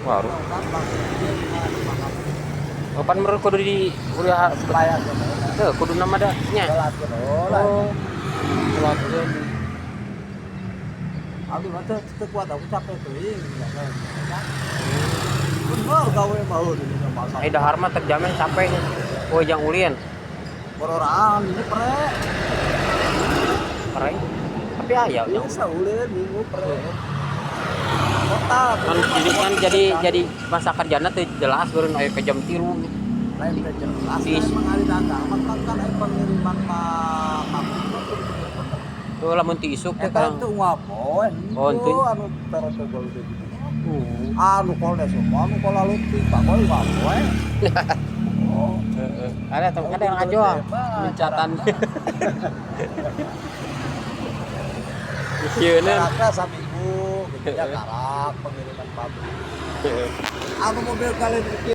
Warung. Kapan menurut kudu di udah Bayar. Tuh, kudu nama dah nya. Oh. Sholatkeun. Abdi mah teu teu kuat, aku capek teuing. Bener gawe mau di masak. Eh, dahar mah terjamin capek. Oh, jang ulin. Bororan ini pre. Keren. Tapi aya jang. Bisa ulin minggu pre. Kota. Kan jadi kan jadi masa kerjana teu jelas beureun aya ke jam 3. Lain teh jelas. Is. Emang ari dagang mah kan kan aya pengiriman pabrik mah kudu bener-bener. Tuh lamun ti isuk teh Eta kan. Teu ngapoe. Oh, henteu. Anu protokol teh gitu. Anu kol semua anu kol alutik pakoy ngapoe. Oh. Heeh. Ada tuh ada yang ngajual loncatan. Sieun. Karakna saminggu gitu ya, karak pengiriman pabrik. Anu mobil kalian.